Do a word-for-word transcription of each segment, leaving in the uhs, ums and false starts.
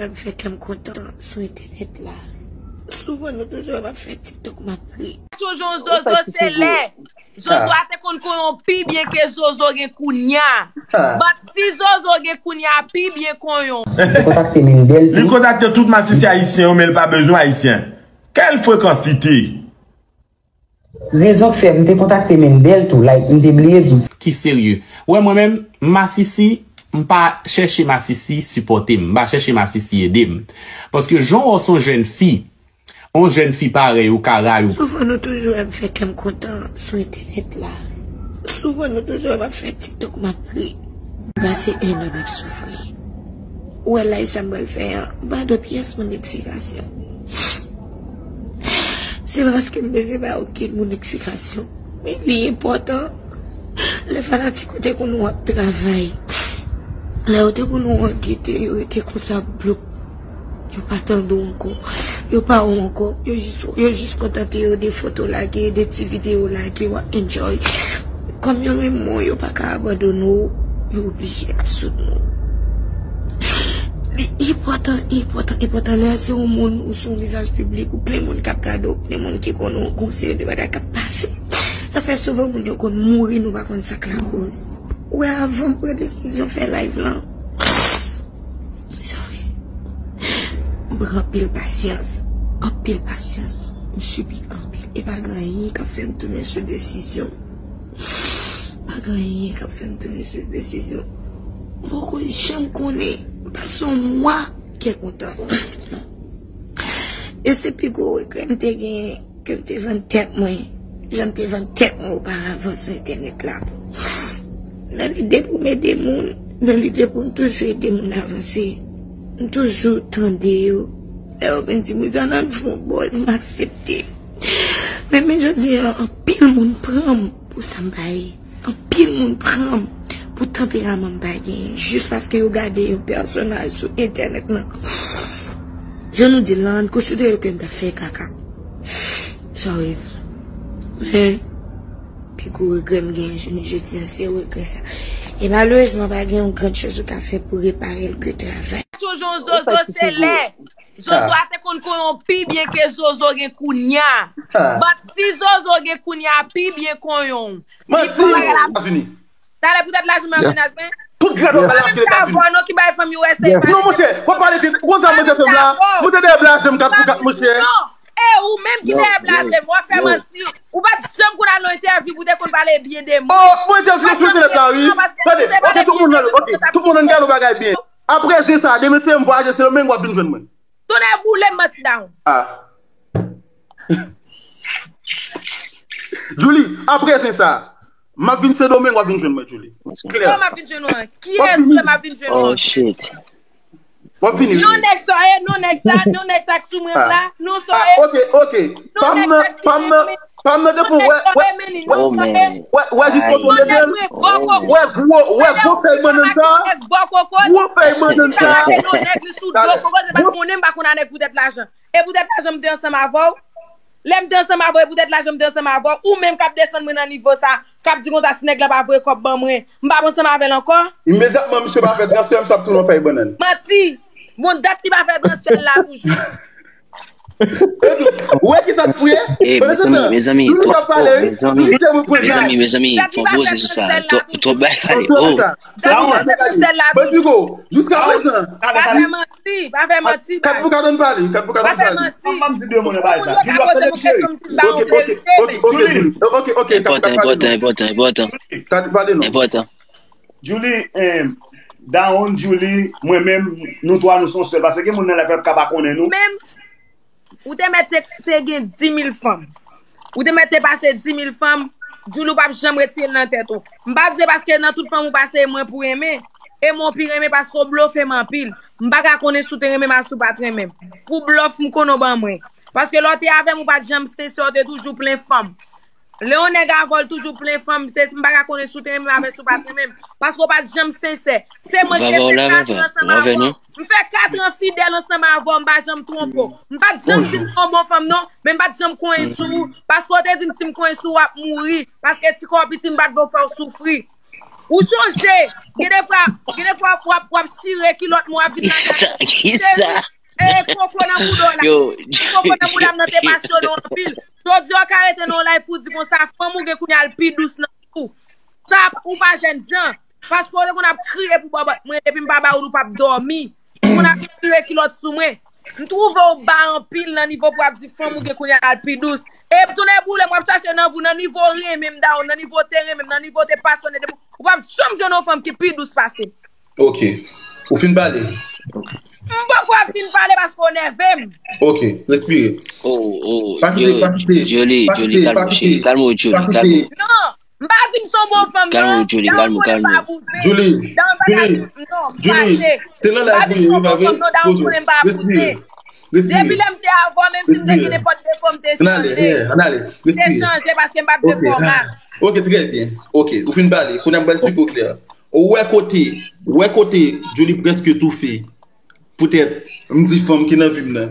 M fè kè m kontan sou entènèt la. Souvan nou toujou wè m ap fè TikTok, m ap ri. Sou jan Zozo se lè. Zozo a te konn konyon pi byen ke Zozo gen kounya. But si Zozo gen kounya pi byen konyon. Li kontakte Mendel tou. Li kontakte tout masisi ayisyen yo, men li pa bezwen ayisyen. Quelle fréquencité? Rezon k fè m te kontakte Mendel tou, like, m te bliye di w sa. Ki serye. Ou wè mwen menm, masisi, m pa chèche masisi sipòte m. M pa chèche masisi ede m. Paske jan w wè w se yon jèn fi, yon jèn fi parèy ou ka rayi w. Souvan nou toujou wè m fè kè m kontan sou entènèt la. Souvan nou toujou wè m ap fè TikTok, m ap ri. M pase en an m ap soufri. Ou wè live sa m pral fè an, m pa dwe pyès moun eksplikasyon. Se pa paske m bezwen bay okenn moun eksplikasyon, men li enpòtan. Lè fanatik ou te konn wè w ap travay, lè yo te konn wè w ap gete, yo rete konsa bloup. Yo pa tande w ankò. Yo pa wè w ankò. Yo jis, yo jis kontante yo de foto lage, de ti videyo lage, w ap enjoy. Kòm yo renmen w, yo pa ka abandone w, yo oblije ap soutni w. Li enpòtan, enpòtan, enpòtan lè se yon moun ou se yon vizaj piblik, ou plen moun k ap gade w, plen moun ki konnen w, gon seri de bagay k ap pase. Sa fè souvan moun yo konn mouri, nou pa konn sa k lakoz. Ou wè, avan m pran desizyon fè live lan, sorry. M pran anpil pasyans. Anpil pasyans. M sibi anpil. E pa gen anyen k ap fè m tounen sou desizyon m. Pa gen anyen k ap fè m tounen sou desizyon m. M poko janm konnen. M pase yon mwa kè kontan. E se pi gwo regrè m te genyen. Ke m te vann tèt mwen, jan m te vann tèt mwen oparavan sou entènèt la. Nan lide pou m ede moun, nan lide pou m toujou ede moun avanse, m toujou tande yo. Lè yo vin di m, "Wi, Zanan, fè yon bòz," m aksepte. Men, men jodi a, anpil moun pran m pou sa m pa ye. Anpil moun pran m pou tanperaman m pa genyen, jis paske yo gade yon pèsonaj sou entènèt lan. Jan nou di l lan, konsidere ke m t ap fè kaka. Sorry. Men, pi gwo regrè m genyen jounen jodi a, se regrè sa. E malerezman, pa gen yon grann choz ou ka fè pou repare l ke travay. Sou jan Zozo se lè. Zozo a te konn konyon pi byen ke Zozo gen kounya. But si Zozo gen kounya pi byen konyon. Manti! Etazini. Talè poutèt lajan m ap vin al fè. Tout grann nèg la ap vin Etazini. Avò non ki bay fanm U S A. Non, monchè, fò pale de konsa, monchè, fè m la. Monchè, dèyè blaze m kat pou kat, monchè. Non, e ou menm ki dèyè blaze m, w ap fè manti. Ou pa t janm konn al nan entèvyou pou te konn pale byen de moun. Oh, mwen entèvyou sou entènèt la, wi. Tande, ok, tout moun nan, ok, tout moun nan gade yon bagay byen. Apre zen sa, demen se m vwayaje Sendomeng, w ap vin jwenn mwen. Tonnè boule m, manti dawon. Ah. Julie, apre zen sa, m ap vin Sendomeng, w ap vin jwenn mwen, Julie. Klè. Kòman m ap vin jwenn ou an? Kiyès ou wè m ap vin jwenn ou an? Oh, shit. W ap vini. Non, nèg sa ye, non, nèg sa, non, nèg sa k sou mwen la. Non, sa ye. Ah, ok, ok. Pa m nan, pa m nan, pa m nan defo, wè, wè, wè, wè, wè, jis kote w mete l. Wè gwo, wè gwo fèy bannann sa. Gwo fèy bannann sa. Talè. Gwo fèy. Mwen menm pa konn a nèg poutèt lajan. E poutèt lajan m te ansanm avè w. Lè m te ansanm avè w, e poutèt lajan m te ansanm avè w. Ou menm k ap desann mwen nan nivo sa, k ap di konsa si nèg la pa voye kòb ban mwen, m p ap ansanm avè l ankò. Imedyatman misye pa fè transfè, misye ap tounen yon fèy bannann. Manti! Bon, dat li pa fè transfè l la toujou. Ou wè kisa k pou ye? Ey, mezanmi, mezanmi, mezanmi, mezanmi, mezanmi, fò poze sou sa. Twòp, twòp bagay pale. Oh. Sa ou fè nan sèl la. Bòs Hugo, jiska prezan. Pa fè manti, pa fè manti. Kat pou kat ann pale, kat pou kat ann pale. Pa fè manti. Fò m di de mo nan bagay sa. Julie ap tande m cheri. Ok, ok, ok, ok, Julie. Ok, ok, kat pou kat pale non. Enpòtan, enpòtan, enpòtan. Kat pale non. Enpòtan. Julie, eh, Daron, Julie, mwen menm, nou twa nou se yon sèl. Paske gen moun nan la pèp ka pa konnen nou. Menm Ou te mèt te, te gen di mil fanm. Ou te mèt te pase di mil fanm, Djouly ou p ap janm retire l nan tèt ou. M pa di se paske nan tout fanm ou pase e mwen pou renmen. E mwen ou pi renmen paske ou blofe m anpil. M pa ka konnen si w te renmen m a si w pa t renmen m. Pou blòf m konnen w ban mwen. Paske lè w te avè m ou pa t janm sensè, w te toujou plen fanm. Lè yon nèg avè w, l toujou plen fanm, se, m pa ka konnen si w te renmen m avè si w pa t renmen m. Paske w pa t janm sensè. Se mwen ki te fè kat an ansanm avè w. M fè kat an fidèl ansanm avè w, m pa janm twonpe w. M pa t janm di m se yon bon fanm non, men m pa t janm konyen sou ou. Paske w te di m si m konyen sou ou, w ap mouri. Paske ti kò w piti, m pa t vle w fè w soufri. Ou chonje, gen de fwa, gen de fwa w ap, w ap chire kilòt mwen, w ap vin lakay mwen. Kisa? Kisa? E, e, koko nan bouda w la. Yo, koko nan bouda m nan te pasyone w anpil. Jodi a w ka rete nan yon live pou w di konsa, fanm ou gen kounye a l pi dous nan ou. Sa, ou pa jènjan. Paske w te konn ap kriye pou bòbòt mwen, depi m pa ba ou l, ou p ap dòmi. Ou konn ap tire kilòt sou mwen. M twouve w ba anpil nan nivo pou ap di fanm ou gen kounye a l pi dous. E tounen boule m, w ap chache nan vou, nan nivo renmen m, dawon, nan nivo te renmen m, nan nivo te pasyone de mwen. Ou p ap janm jwenn yon fanm ki pi dous pase m. Ok. Ou fin pale? M poko ap fin pale paske w nève m. Ok, respire. Oh, oh, Pa kite, yo, pa kite, Joli, pa Joli, kite, kalm pa ou, kite, cheri, kalm ou, Joli, pa kalm kite. ou. Non, m pa di m se yon bon fanm, Kalm non. ou, Joli, Dawon kalm ou, konnen kalm pa ou. abouze. Joli, Dawon pa Joli, di, non, m Juli, fache. se nan M pa live di li, m se wi, yon bon pa vre? fanm, non, dawon Pozo, konnen m pa abouze. respire, respire. Depi lè m te avè w, menm si m te gen Respire. nenpòt defo, m te Ann ale, chanje. yeah, ann ale, M te respire. Chanje paske m pa t vle Ok, fè w mal. ah, ok, trè byen. Ok, ou fin pale. Kounye a m pral esplike w klè. Ou wè kote, ou wè kote Juli prèske toufe. Poutèt, m di fanm ki nan vi m nan,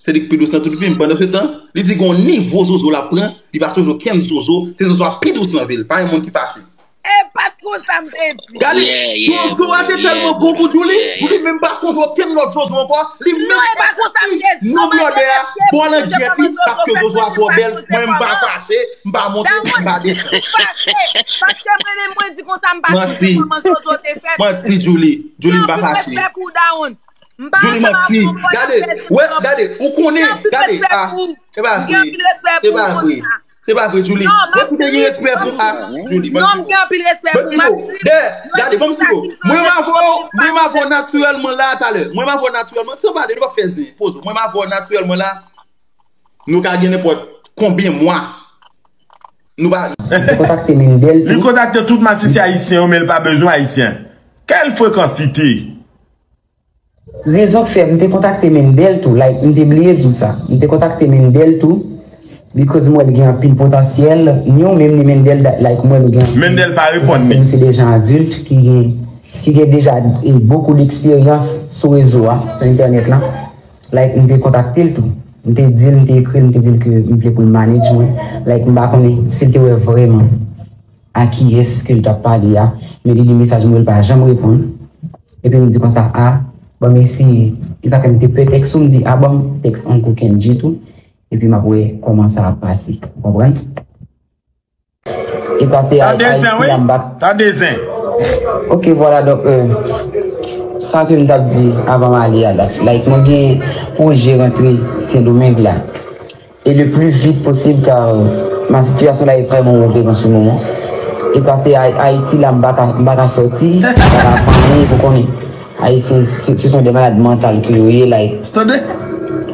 se li k pi dous nan tout vi m. Pandan se tan, li di gon nivo zozo l ap pran, li pa chonje okenn zozo, se zozo a pi dous nan vi l. Pa gen moun ki fache. E pa t konsa m te di. Gade, Yeah, yeah, zozo a te yeah, tèlman bon pou Juli, yeah, Juli menm pa sonje okenn lòt zozo ankò. Li menm Non, e pa konsa m te di. Non, blòdè a, bò langyèt li, paske zozo a twò bèl, mwen m pa Fache. fache, m pa monte, m pa desann. Fache. Paske mwen menm mwen di konsa m pa sonje kòman zozo te fèt. Manti, Juli. Juli, m pa fache. Respè pou dawon. M pa Juli, manti. Gade, wè, gade, ou konnen, gade, ah, e pa vre, e pa vre. Se pa vre, Juli. Ou te gen respè pou, ah, Juli, non, m gen anpil respè pou Dè, gade, ban m esplike w. Mwen m avè w, mwen m avè w natirèlman la talè. Mwen m avè w natirèlman. San pale, nou p ap fè zen. Pozo. Mwen m avè w natirèlman la. Nou ka gen nenpòt konbyen mwa. Nou pa. Li kontakte Mendel Li tou. kontakte tout masisi ayisyen yo, men l pa bezwen ayisyen. Kèl frekansite! Rezon k fè m te kontakte Mendel tou, like, m te bliye di w sa. M te kontakte Mendel tou, because m wè l gen anpil potansyèl, ni w menm ni Mendel, like, m wè nou gen anpil. Mendel pa reponn li. Se deja adilt ki gen, ki gen deja, eh, beaucoup d'expérience sou rezo a, sou entènèt la. Like, m te kontakte l tou. M te di l, m te ekri l, m te di l ke m vle pou l manage mwen. Like, m pa konnen si l te wè vrèman a kiyès ke l t ap pale a, men li li mesaj mwen, li pa janm reponn. Epi m di konsa, a, ban m eseye. E sa fè m te pè tèks ou, m di, a, ban m tèks Uncle Kendji tou, epi m ap wè kòman sa ap pase. Ou konprann? E pase a, Tande zen, Ayiti wi. La m bat. Tande zen. Ok, vwala, donk, euh, sa ke m t ap di avan m ale a, la, like, mwen gen pwojè rantre Sendomeng la. Et le plus vite possible, car, euh, ma situation là est vraiment mauvaise en ce moment. E pase a, Ayiti la, m pa ka, m pa ka sòti, m pa ka fè anyen pou konnen. Ayisyen, ce, ce sont des malades mentales que yo ye, like, Tande?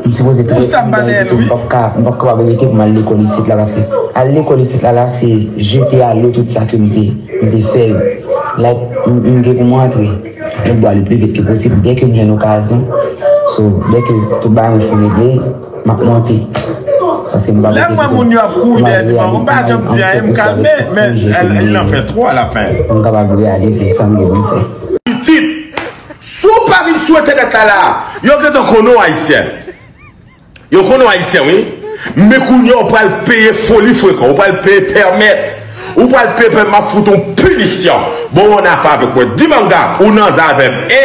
M sipoze trè Ou sa m pa prida, dèyè l, epi tou, wi. M p ap ka, m p ap kapab rete pou m al lekòl isit la, paske al lekòl isit la, la, se jete a lè tout sa ke m te, m te fè yo. Like, m, m gen pou m rantre, je dois le plus vite que possible, dès que m jwenn okazyon. So, dès que tout bagay mwen fin regle, m ap monte. Paske m pa Lè m wè moun yo ap kouri dèyè ti manman, m pa janm di anyen, m kalme, men l, l an fè twò alafen. Pou m kapab reyalize sa m gen pou m fè. Pitit, si w pa vin sou entènèt la la, yo gentan konnen w ayisyen. Yo konnen w ayisyen, wi. Men kounye a w pral peye foli frekan, w pral peye pèmèt. Ou pral peye pèmèt, m ap fout yon pinisyon. Bon, on afè avèk mwen. Dimanga, ou nan zafè m. E,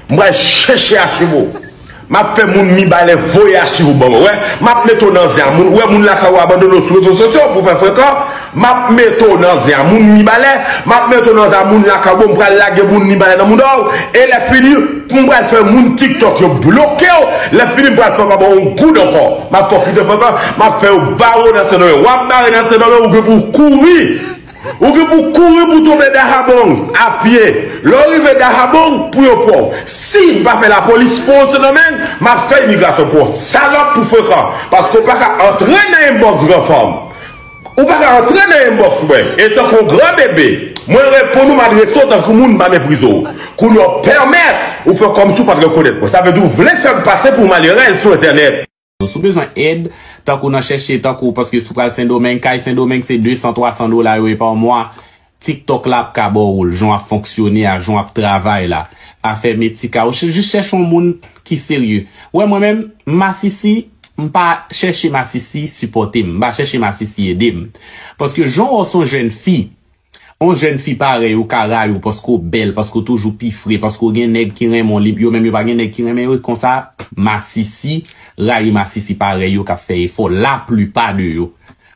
m pral chèche achiv ou. M ap fè moun Mibalè voye achiv ou ban mwen. Wè, m ap mete w nan zen a. Moun, wè moun lakay ou abandone w sou rezo sosyo pou fè frekan. M ap mete w nan zen a. Moun Mibalè, m ap mete w nan zen a. Moun lakay ou, m pral lage moun Mibalè nan mouda w. E lè fini, m pral fè moun TikTok yo bloke w. Lè fini, m pral fè w pa ba w yon goud ankò. M ap fè w kite frekan. M ap fè yo bare w nan Sendomeng. W ap bare nan Sendomeng, ou gen pou w kouri. Ou gen pou kouri pou tonbe Dahabong apye. Lè w rive Dahabong, pou yo pran w. Si m pa fè lapolis pran w Sendomeng, m ap fè imigrasyon pran w. Salòp pou frekan. Paske w pa ka antre nan inbox granfanm. Ou pa ka antre nan inbox mwen. Etanke yon gran bebe, mwen reponn ou, m adrese w tankou moun, m pa meprize w. Kounye a w pèmèt ou fè kòmsi w pa t rekonèt mwen. Sa vle di w vle fè m pase pou malerèz sou entènèt. Si w bezwen èd, tankou nan chèche, tankou, paske si w pral Sendomeng, kay Sendomeng se de san, twa san dola yo ye pa mwa, TikTok la ap ka ba w l, jan w ap fonksyone a, jan w ap travay la, afè medikal, ou jis chèche yon moun ki serye. Wè, mwen menm, masisi, m pa chèche masisi sipòte m, m pa chèche masisi ede m. Paske jan w wè w se yon jèn fi, On jèn fi parèy ou ka rayi w paske w bèl, paske w toujou pi fre, paske w gen nèg ki renmen w, li- yo menm yo pa gen nèg ki renmen yo, e konsa, masisi, rayi masisi parèy yo k ap fè efò, laplipa de yo.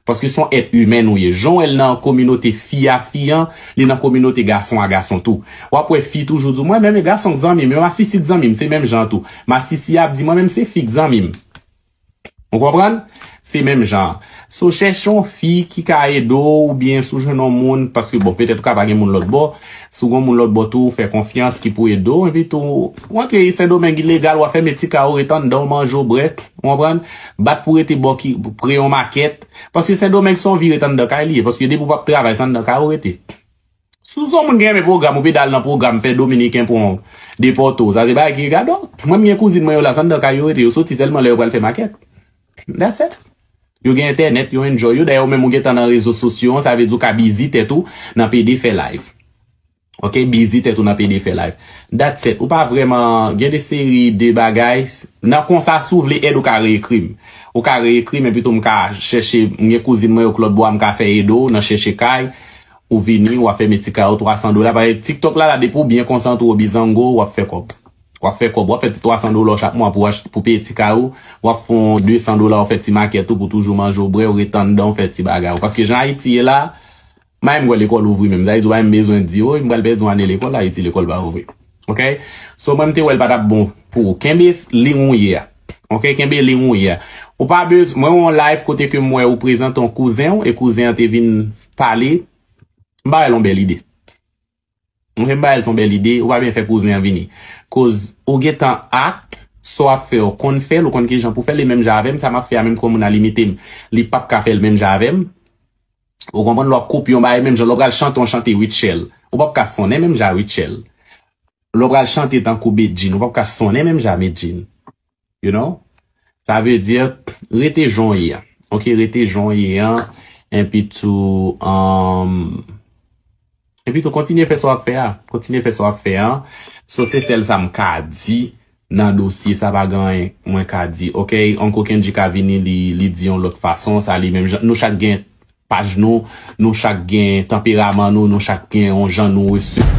Paske se yon èt imèn ou ye. Jan w wè l nan kominote fi a fi an, li nan kominote gason a gason tou. W ap wè fi toujou di w, mwen menm e gason k zanmi m, e masisi k zanmi m, se menm jan tou. Masisi a ap di, mwen menm se fi k zanmi m. Ou konprann? Se menm jan. So, chèche yon fi ki ka ede w, oubyen si w jwenn yon moun, paske, bon, petèt ou ka pa gen moun lòt bò. Si w gen moun lòt bò tou, ou fè konfyans ki pou ede w, epi tou, w antre Sendomeng ilegal, w ap fèmen ti kay ou, ret anndan, w manje, w bwè, ou konprann? Bat pou rete bò ki, pre yon makèt. Paske Sendomeng se yon vi ret anndan kay li ye, paske depi w p ap travay, se anndan kay ou rete. Si w se yon moun ki renmen pwogram, ou pe dal nan pwogram, fè Dominiken pran w, depòte w, sa se bagay ki regarde w. Mwen, m gen kouzin mwen yo la, se anndan kay yo rete, yo soti sèlman lè yo pral fè makèt. That's it. Yo gen entènèt, yo enjoy yo. Dayè, ou menm ou gentan nan rezo sosyo an, sa vle di ou ka bizi tèt ou nan pede fè live. Ok, bizi tèt ou nan pede fè live. That's it. Ou pa vrèman gen de seri de bagay. Nan konsa, si w vle èd, ou ka reekri m. Ou ka reekri m, epi tou m ka chèche, m gen kouzin mwen yo k lòt bò a, m ka fè ede w nan chèche kay. Ou vini, w ap fè men ti kay ou twa san dola. Paske TikTok la, la, depi w byen konsantre w, bizango, w ap fè kòb. W ap fè kòb, w ap fè ti twa san dola w chak mwa pou ach- pou peye ti kay ou. W ap fè yon de san dola, w fè ti makèt ou pou toujou manje w bwè, w ret anndan, w fè ti bagay ou. Paske jan Ayiti ye la, m pa menm kwè lekòl ouvri menm. Sa vle di w pa menm bezwen di, o, m pral pèdi yon ane lekòl, Ayiti lekòl pa ouvri. Ok? So, mwen, m te wè l pa t ap bon pou ou. Kenbe liy ou ye a. Ok? Kenbe liy ou ye a. Ou pa bezwen, mwen wè yon live kote ke m wè ou prezante yon kouzen w, e kouzen an te vin pale. M pa wè l yon bèl ide. Mwen, m pa wè l se yon bèl ide, ou pa byen fè kouzen an vini. Koz ou gentan ak sa w ap fè, ou konn fè l, ou konn ki jan pou fè l, e menm jan avè m, sa m ap fè a, menm ke yon moun a limite m, li p ap ka fè l menm jan avè m. Ou konprann, lè w ap kopye yon bagay, menm jan lè w pral chante yon chante Rutshelle, ou p ap ka sonnen menm jan Rutshelle. Lè w pral chante tankou Bedjine, ou p ap ka sonnen menm jan Bedjine. You know? Sa vle di, rete jan w ye a. Ok, rete jan w ye an. Epi tou, um, epi tou, kontinye fè sa w ap fè a. Kontinye fè sa w ap fè a. So, se sèl sa m ka di nan dosye sa, pa gen anyen mwen ka di. Ok, Uncle Kendrick ka vini, li, li di yon lòt fason, sa li menm jan. Nou chak gen paj nou, nou chak gen tanperaman nou, nou chak gen yon jan nou resevwa.